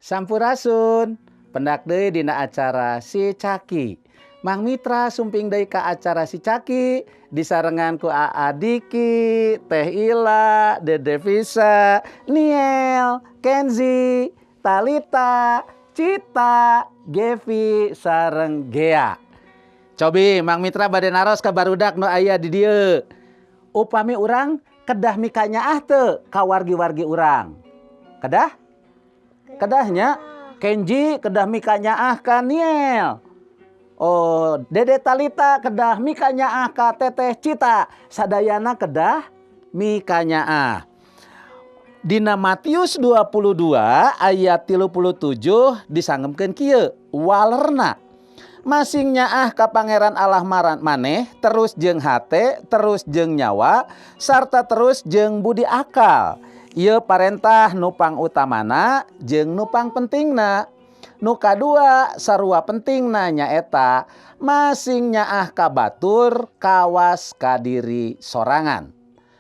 Sampurasun. Pendak deui dina acara Si Caki. Mang Mitra sumping deui ka acara Si Caki disarengan ku Aa Diki, Teh Ila, Dede Visa, Niel, Kenzi, Talita, Cita, Gevi, sareng Gea. Cobi Mang Mitra bade naros ka barudak nu aya di dieu. Upami urang kedah mikanyaah teu ka wargi-wargi urang? Kedah? Kedahnya Kenji kedah mikanyaah ka Niel. Oh, Dede Talita kedah mikanyaah ka Teteh Cita. Sadayana kedah mikanyaah. Dina Matius 22 ayat 37 disangemkeun kieu walerna. Masing nyaah ka Pangeran Allah maran maneh terus jeung hate, terus jeung nyawa, sarta terus jeung budi akal. Ieu parentah nu pangutamana jeung nu pangpentingna. Nu kadua sarua pentingna nyaeta masing nyaah ka batur kawas ka diri sorangan.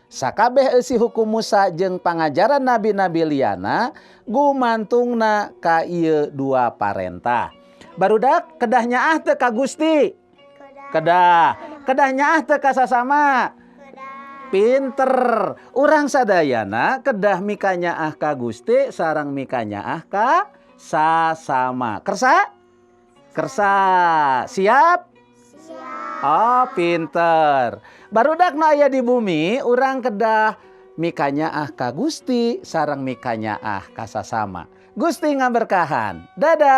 Sakabeh eusi hukum Musa jeung pangajaran nabi-nabi liana gumantungna ka ieu dua parentah. Barudak, kedah nyaah teu ka Gusti? Kedah. Kedah nyaah teu ka sasama? Pinter. Urang sadayana kedah mikanyaah ka Gusti sareng mikanyaah ka sasama. Kersa? Kersa. Siap? Siap. Oh, pinter. Barudak nu aya di bumi, urang kedah mikanyaah ka Gusti sareng mikanyaah ka sasama. Gusti ngaberkahan. Dadah.